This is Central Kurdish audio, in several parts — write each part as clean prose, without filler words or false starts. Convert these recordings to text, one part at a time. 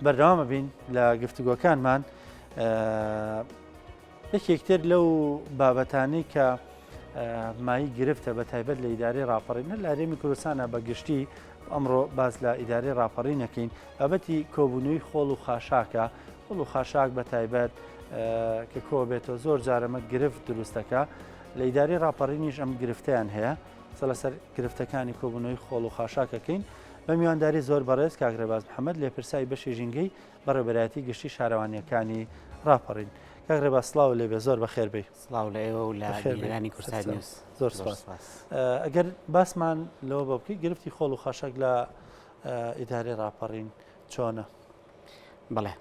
بەردەوامە بین لە گفتوگۆکانمان یەکێکتر لەو بابەتانەی کە مای گرفتە بە تایبەت لە ئیدارەی ڕاپەڕین هەر لە هەرێمی کوردستانە بە گشتی ئەمڕۆ باس لە ئیدارەی ڕاپەڕین نەکەین بابەتی کۆبوونەوەی خۆڵ و خاشاکە خۆڵ و خاشاک بە تایبەت کە کۆبێتەوە زۆر جارەمە گرفت دروستەکە لە ئیدارەی ڕاپەڕینیش ئەم گرفتیان هەیە قسە لەسەر گرفتەکانی کۆبوونەوەی خۆڵ و خاشاکەکەین بە میوانداری زۆر بەڕێز کاک ڕێباز محەممەد لێپرسای بەشی ژینگەی بەڕێوەبەرایەتی گشتی شارەوانییەکانی ڕاپەڕین. کاک ڕێباز سڵاو لێ بێ زۆر بەخێر بێی. سڵاو لە ئێوە و لە بینەرانی کوردسات نیوز. زۆر سپاس. ئەگەر باسمان لەوە بۆ بکەی گرفتی خۆڵ و خاشاک لە ئیدارەی ڕاپەڕین چۆنە؟ بەڵێ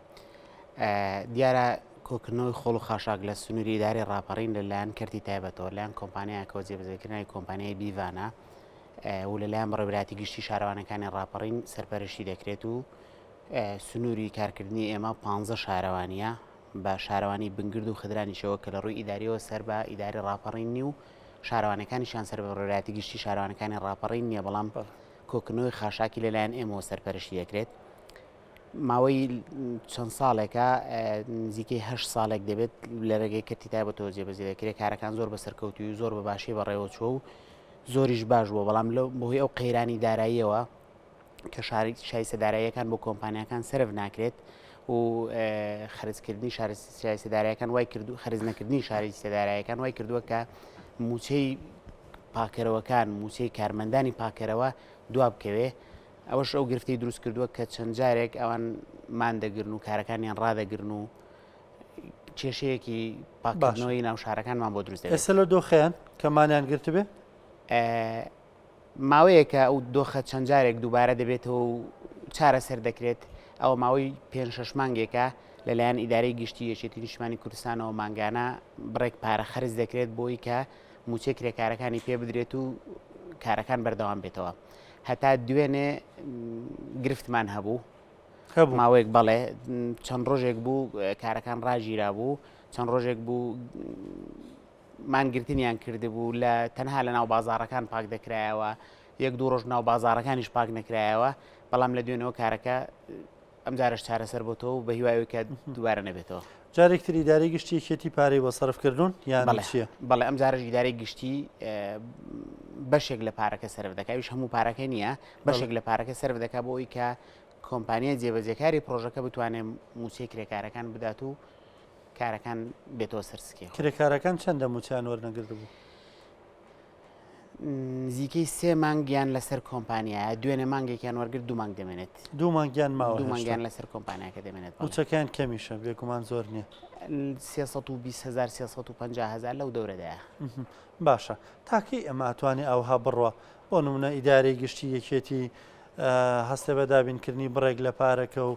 دیارە کۆکردنەوەی خۆڵ و خاشاک لە سنووری ئیدارەی ڕاپەڕین لەلایەن کەرتی تایبەتەوە لایەن کۆمپانیایەکەوە جێبەجێکردنی کۆمپانیای بیڤانە و لەلایەن بەڕێوەبەرایەتی گشتی شارەوانەکانی ڕاپەڕین سەرپەرشتی دەکرێت و سنووری کارکردنی ئێمە پانزە شارەوانییە، بە شارەوانی بنگرد و خدرانیشەوە کە لە ڕووی ئیدارییەوە سەر بە ئیداری ڕاپەڕین نی و شارەوانیەکانیشیان سەر بە بەڕێوەبەرایەتی گشتی شارەوانەکانی ڕاپەڕین نییە، بەڵام کۆکردنەوەی خاشاکی لەلایەن ئێمەوە سەرپەرشتی دەکرێت. ماوەی چەند ساڵێکە نزیکەی هەشت ساڵێک دەبێت لە ڕێگەی کەرتی تایبەتەوە جێبەجێ دەکرێت، کارەکان زۆر بە سەرکەوتووی و زۆر بە باشی بەڕێوەچووە و زۆریش باش بووە، بەڵام بەهۆی ئەو قەیرانی داراییەوە کە شایستە داراییەکان بۆ کۆمپانیاکان سەرف ناکرێت و خەرجکردنی شایستە دارایەکان وای کردو خەرج نەکردنی شایستە دارایەکان وای کردووە کە موچەی پاکەرەوەکان موچەی کارمەندانی پاکەرەوە دوا بکەوێ ئەوەش ئەو گرفتی دروست کردووە کە چەند جارێک ئەوان مان دەگرن و کارەکانیان ڕادەگرن و کێشەیەکی پاکردنەوەی ناو شارەکانمان بۆ دروست دەبێت. ئێستا لە دۆخیان کە مانیان گرتبێ؟ ماوەیەکە ئەو دۆخە چەند جارێک دووبارە دەبێتەوە و چارەسەر دەکرێت، ئەوە ماوەی پێنج شەش مانگێکە لەلایەن ئیدارەی گشتی یەکێتی نیشتمانی کوردستانەوە مانگانە بڕێک پارە خەرج دەکرێت بۆی کە مووچەی کرێکارەکانی پێ بدرێت و کارەکان بەردەوام بێتەوە. هەتا دوێنێ گرفتمان هەبوو هەبوو ماوەیەک بەڵێ چەند ڕۆژێک بوو کارەکان ڕاگیرا بوو چەند ڕۆژێک بوو مانگرتنیان کردبوو لە تەنها لە ناو بازاڕەکان پاک دەکرایەوە، یەک دوو ڕۆژ ناو بازاڕەکانیش پاک نەکرایەوە، بەڵام لە دوێنەوە کارەکە ئەمجارەش چارەسەر بۆتەوە و بە هیوای ئەوەی کە دووبارە نەبێتەوە. جارێک تر ئیدارەی گشتی یەکێتی پارەی بۆ سەرف کردوون یان بەڵێ چییە؟ بەڵێ ئەمجارەش ئیدارەی گشتی بەشێک لە پارەکە سەرف دەکا، ئەویش هەموو پارەکە نییە، بەشێک لە پارەکە سەرف دەکا بۆ ئەوەی کە کۆمپانیای جێبەجێکاری پڕۆژەکە بتوانێت مووچەی کرێکارەکان بدات و کارەکان بێتەوە سەر سکی خۆی. کرێکارەکان چەندە مووچەیان وەرنەگرتبوو؟ نزیکەی سێ مانگیان لەسەر کۆمپانیایە، دوێنێ مانگێکیان وەرگرت، دوو مانگ دەمێنێت. دوو مانگیان ماوە دوو مانگیان لەسەر کۆمپانیاکە دەمێنێت. مووچەکەیان کەمیشە، بێگومان زۆر نییە. 320 هەزار 350 هەزار لەو دەورەدایە. باشە تا کەی ئەمە ئەتوانێ ئاوها بڕوا؟ بۆ نمونە ئیدارەی گشتی یەکێتی هەستێ بە دابینکردنی بڕێک لە پارەکە و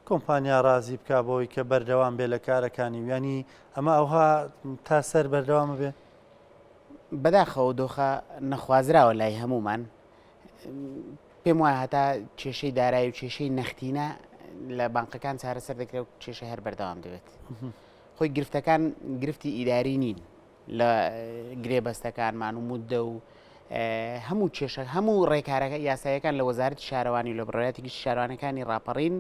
کۆمپانیا ڕازی بکا بەوەی کە بەردەوام بێ لە کارەکانی و یانی ئەمە ئەوها تا سەر بەردەوامە بێ؟ بەداخەوە دۆخە نەخوازراوە لای هەموومان پێم وایە هەتا کێشەی دارایی و کێشەی نەختینە لە بانقەکان چارەسەر دەکرێت و کێشە هەر بەردەوام دەبێت خۆی گرفتەکان گرفتی ئیداری نین لە گرێبەستەکانمان و موددە و هەموو کێشە هەموو ڕێکارەکە یاسایەکان لە وەزارەتی شارەوانی و لە بڕیاتی گشتی شارەوانەکانی ڕاپەڕین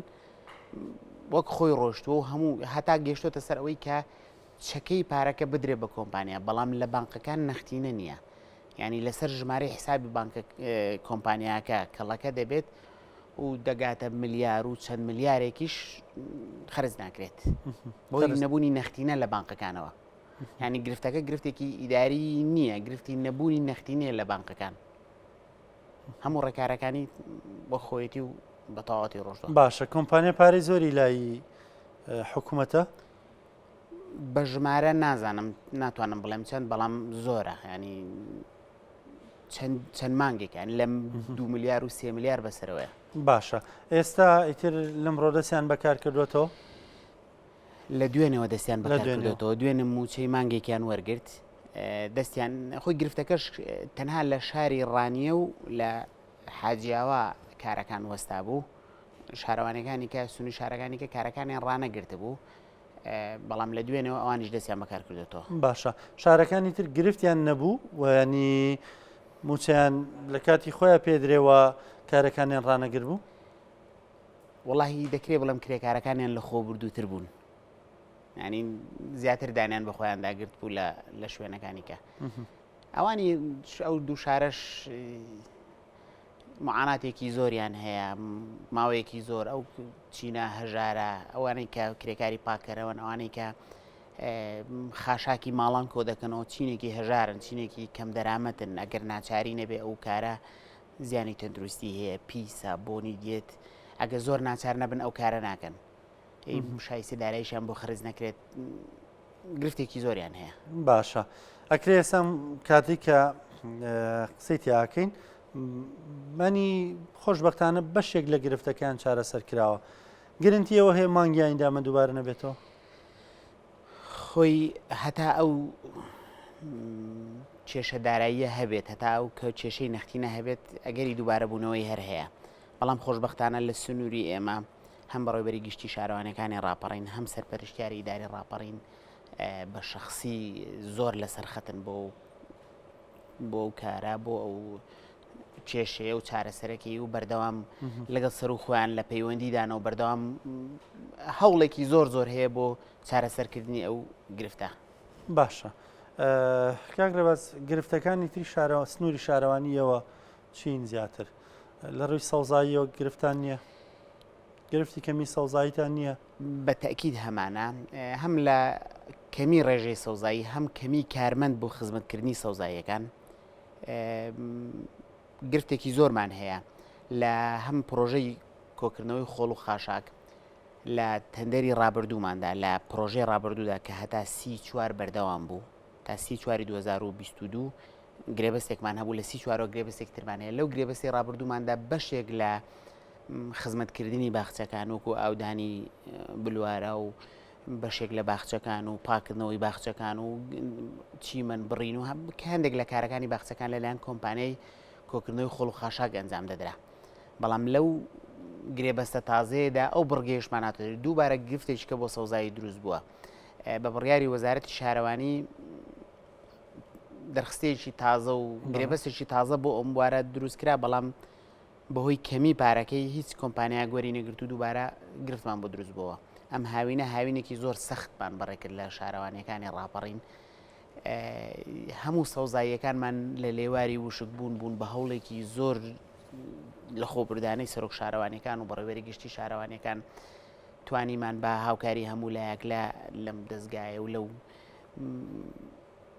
وەک خۆی ڕۆشتووە و هەموو هەتا گەشتۆتە سەر ئەوەی کە چەکەی پارەکە بدرێ بە کۆمپانیا بەڵام لە بانقەکان نەختینە نییە ینی لەسەر ژمارەی حسابی بانکە کۆمپانیاکە کەڵەکە دەبێت و دەگاتە ملیار و چەند ملیارێکیش خرج ناکرێت بۆی نەبوونی نەختینە لە بانقەکانەوە. یانی گرفتەکە گرفتێکی ئیداری نییە گرفتی نەبوونی نەختی نییە لە بانقەکان هەموو ڕێکارەکانی بۆ خۆیەتی و بە تەواوەتی ڕۆژ باشە کۆمپانیا پارەی زۆری لای حکوومەتە بە ژمارە نازانم ناتوانم بڵێم چەند بەڵام زۆرە ینی چەند مانگێکیان لەم دو ملیار و سێ ملیار بەسەرەوەیە باشە ئێستا ئیتر لەم ڕۆدەسیان بەکار کردوێتەوە لە دوێنێوە دەستیان بەکار کردۆتەوە دوێنێ مووچەی مانگێکیان وەرگرت دەستیان خۆی گرفتەکەش تەنها لە شاری ڕانیە و لە حاجیاوا کارەکان وەستا بوو شارەوانەکانی کە سونی شارەکانی کە کارەکانیان ڕانەگرت بوو بەڵام لە دوێنەوە ئەوانیش دەستیان بەکار کردێتەوە باشە شارەکانی تر گرفتیان نەبوو ویانی موچەیان لە کاتی خۆیان پێدرێوە کارەکانیان ڕانەگر بوو؟ وەڵاهی دەکرێ بڵێم کرێکارەکانیان لە خۆ بردووتر بوون ینی زیاتر دانیان بە خۆیان داگرت بوو لە لە شوێنەکانی کە ئەوانی ئەو دوو شارەش معاناتێکی زۆریان هەیە ماوەیەکی زۆر ئەو چینە هەژارە ئەوانەی کە کرێکاری پاکەرەوەن ئەوانەی کە خاشاکی ماڵان کۆ دەکەنەوە چینێکی هەژارن چینێکی کەم دەرامەتن ئەگەر ناچاری نەبێ ئەو کارە زیانی تەندروستی هەیە پیسە بۆنی دێت ئەگە زۆر ناچار نەبن ئەو کارە ناکەن شایستە دارایشیان بۆ خرج نەکرێت گرفتێکی زۆریان هەیە. باشە ئەکرێ ئێستا کاتێک کە قسەی تیاکەین منی خۆشببختانە بەشێک لە گرفتەکان چارەسەر کراوە گرنتیەوە هەیە مانگی ئایندە ئەمە دووبارە نەبێتەوە؟ خۆی هەتا ئەو کێشە داراییە هەبێت هەتا ئەو کە کێشەی نەختینە هەبێت ئەگەری دووبارە بوونەوەی هەر هەیە بەڵام خۆشببختانە لە سنووری ئێمە هەم بەڕێوبەری گشتی شارەوانەکانی ڕاپەڕین هەم سەرپەرشتیاری ئیداری ڕاپەڕین بە شخصی زۆر لەسەر خەتن بۆ بۆ ئەو کارە بۆ ئەو کێشەیە و چارەسەرەکەی و بەردەوام لەگەڵ سەر و خۆیان لە پەیوەندیدانەوە بەردەوام هەوڵێکی زۆر زۆر هەیە بۆ چارەسەرکردنی ئەو گرفتە. باشە کاک ڕێباز گرفتەکانی تری شارەوە سنووری شارەوانیەوە چین زیاتر لە ڕووی سەوزاییەوە گرفتان نییە؟ گرفتی کەمی سەوزاییتان نییە؟ بە تەئکید هەمانە، هەم لە کەمی ڕێژەی سەوزایی هەم کەمی کارمەند بۆ خزمەتکردنی سەوزاییەکان گرفتێکی زۆرمان هەیە لە هەم پرۆژەی کۆکردنەوەی خۆڵ و خاشاک لە تەندەری ڕابردووماندا لە پرۆژەی ڕابردوودا کە هەتا 34 بەردەوام بوو تا 34 2022 گرێبەستێکمان هەبوو لە سی چوارەوە گرێبەستێک ترمان هەیە لەو گرێبەستی ڕابردووماندا بەشێک لە خزمەتکردنی باخچەکان وەکو ئاودانی بلوارە و بەشێک لە باخچەکان و پاکردنەوەی باخچەکان و چیمەن بڕین و هەندێک لە کارەکانی باخچەکان لەلایەن کۆمپانیای کۆکردنەوەی خۆڵ و خاشاک ئەنجام دەدرا بەڵام لەو گرێبەستە تازەیەدا ئەو بڕگەیشمان هاتووە دووبارە گرفتێکی کە بۆ سەوزایی دروست بووە بە بڕیاری وەزارەتی شارەوانی دەرخستەیەکی تازە و گرێبەستێکی تازە بۆ ئەم بوارە دروست کرا بەڵام بەهۆی کەمی پارەکەی هیچ کۆمپانیایەک وەری نەگرت و دووبارە گرفتمان بۆ دروست بۆوە. ئەم هاوینە هاوینێکی زۆر سەختمان بەڕێکرد لە شارەوانیەکانی ڕاپەڕین. هەموو سەوزاییەکانمان لە لێواری وشک بوون بوون بە هەوڵێکی زۆر لە خۆبردانەی سەرۆک شارەوانیەکان و بەڕێوەری گشتی شارەوانیەکان توانیمان بە هاوکاری هەموو لایەک لە لەم دەستگایە و لەو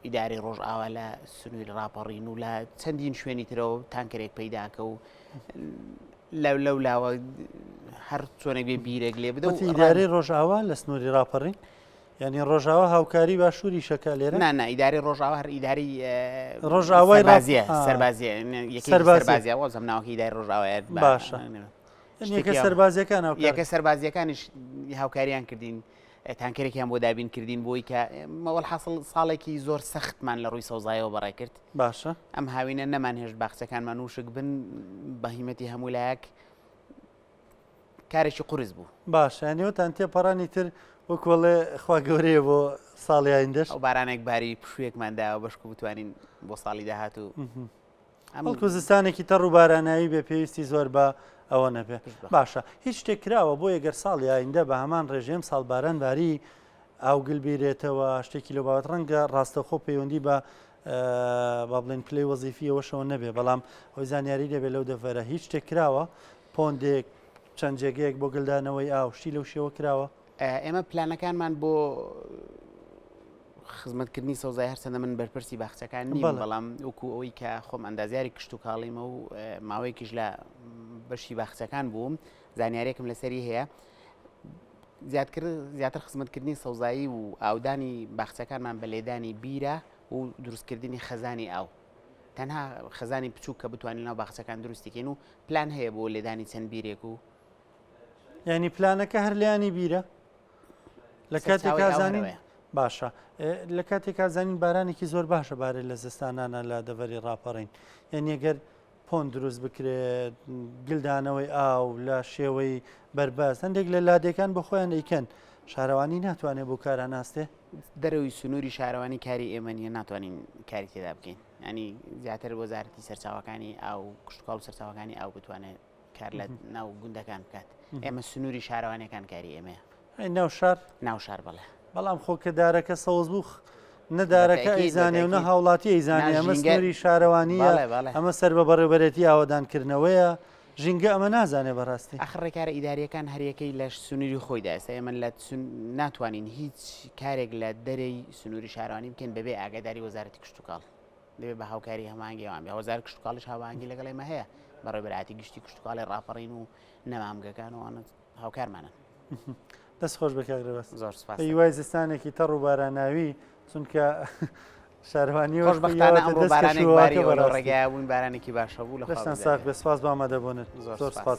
ئیدارەی ڕۆژئاوا لە سنووری ڕاپەڕین و لە چەندین شوێنی ترەوە تانکەرێک پەیداکە و لەو لەو لاوە هەر چۆنێک بێ بیرێک لێ بدە و ئیدارەی ڕۆژئاوا لە سنووری ڕاپەڕین یعنی ڕۆژاوا هاوکاری باشووری شەکە لێرە نا نا ئیداری ڕۆژاوا هەر ئیداری ڕۆژاوای ڕازیە سەربازیە سەربازیە وازم ناوەکە ئیداری ڕۆژاوایە باشە یەکە سەربازیەکان یەکە سەربازیەکانیش هاوکاریان کردین تانکەرێکیان بۆ دابین کردین بۆی کە وەلحاسڵ ساڵێکی زۆر سەختمان لە ڕووی سەوزایەوە بەڕێ کرد باشە ئەم هاوینە نەمان هێشت باخچەکانمان وشک بن بە هیمەتی هەموو لایەک کارێکی قورس بوو باشە یانیوەتان تێپەڕانی تر وەکوڵێ خوا گەورەیە بۆ ساڵی ئایندەش ئەو بارانێک باری پشوویەکمان داوە بەشکو بتوانین بۆ ساڵی داهاتوو بەڵکو زستانێکی تەڕ و باراناوی بێ پێویستی زۆر بە ئەوە نەبێ باشە هیچ شتێک کراوە بۆ یەگەر ساڵی ئایندە بە هەمان ڕێژێم ساڵ باران باری ئاوگل بیرێتەوە شتێکی لەو باوەت ڕەنگە ڕاستەوخۆ پەیوەندی بە با بڵێن پلەی وەزیفیەوەشەوە نەبێ بەڵام ئەوی زانیاری دەبێت لەو دەڤەرە هیچ شتێک کراوە پۆندێک چەند جێگەیەک بۆ گلدانەوەی ئاو شتی لەو شێوە کراوە ئێمە پلانەکانمان بۆ خزمەتکردنی سەوزای هەرچەندە من بەرپرسی باخچەکان نیم بەڵام وەکو ئەوەی کە خۆم ئەندازیاری کشتتوکاڵیمە و ماوەیەکیش لە بەشی باخچەکان بووم زانیارێکم لەسەری هەیە زیاتر خزمەتکردنی سەوزایی و ئاودانی باخچەکانمان بە لێدانی بیرە و دروستکردنی خەزانی ئاو تەنها خەزانی بچووک کە بتوانین ناو باخچەکان دروستیکەین و پلان هەیە بۆ لێدانی چەند بیرێک و یعنی پلانەکە هەر لیانی بیرە لە کاتێکا زانین باشە لە کاتێکا زانین بارانێکی زۆر باشە بارێ لە زستانانە لە دەڤەری ڕاپەڕین یعنی ئەگەر پۆن دروست بکرێت گلدانەوەی ئاو لە شێوەی بەربەست هەندێک لە لادێکان بە خۆیان ئەیکەن شارەوانی ناتوانێت بۆ کاران هەستێ دەرەوەی سنووری شارەوانی کاری ئێمە نیە ناتوانین کاری تێدا بکەین ینی زیاتر وەزارەتی سەرچاوەکانی ئاو کشتتوکاڵ و سەرچاوەکانی ئاو بتوانێت. کار لە ناو گوندەکان بکات ئێمە سنووری شارەوانیەکان کاری ئێمەیە. ئەی ناو شار؟ ناو شار بەڵێ. بەڵام خۆ کە دارەکە سەوز بوو نە دارەکە ئەیزانێ و نە هاوڵاتی ئەیزانێ ئەمە سنووری شارەوانییە ئەمە سەر بە بەڕێوەبەرێتی ئاوەدانکردنەوەیە ژینگە ئەمە نازانێ بەڕاستی. ئەخر ڕێکارە ئیدارییەکان هەریەکەی لە سنووری خۆیدا ئێستا ئێمە لە ناتوانین هیچ کارێک لە دەرێی سنووری شارەوانی بکەین بەبێ ئاگاداری وەزارەتی کشتوکاڵ. دەبێت بە هاوکاری هەماهەنگی ئەوان بێ وەزارەت کشتوکاڵیش هاوهەنگی لەگەڵ ئێمە هەیە بەڕێوەبەرایەتی گشتی کشتوکاڵی ڕاپەڕین و نەمامگەکان و ئەوانە هاوکارمانن. دەست خۆش بێ کاک ڕێباز. زۆر سپاس. بە هیوای زستانێکی تەڕ و باراناوی چونکە شارەوانی خۆشبەختانە ئەمڕۆ بارانێک باریەوە لەو ڕێگایە بووین بارانێکی باشە بوو لە خوا دەستتان ساغ بێ سپاس بۆ ئامادەبوونت زۆر سپاس.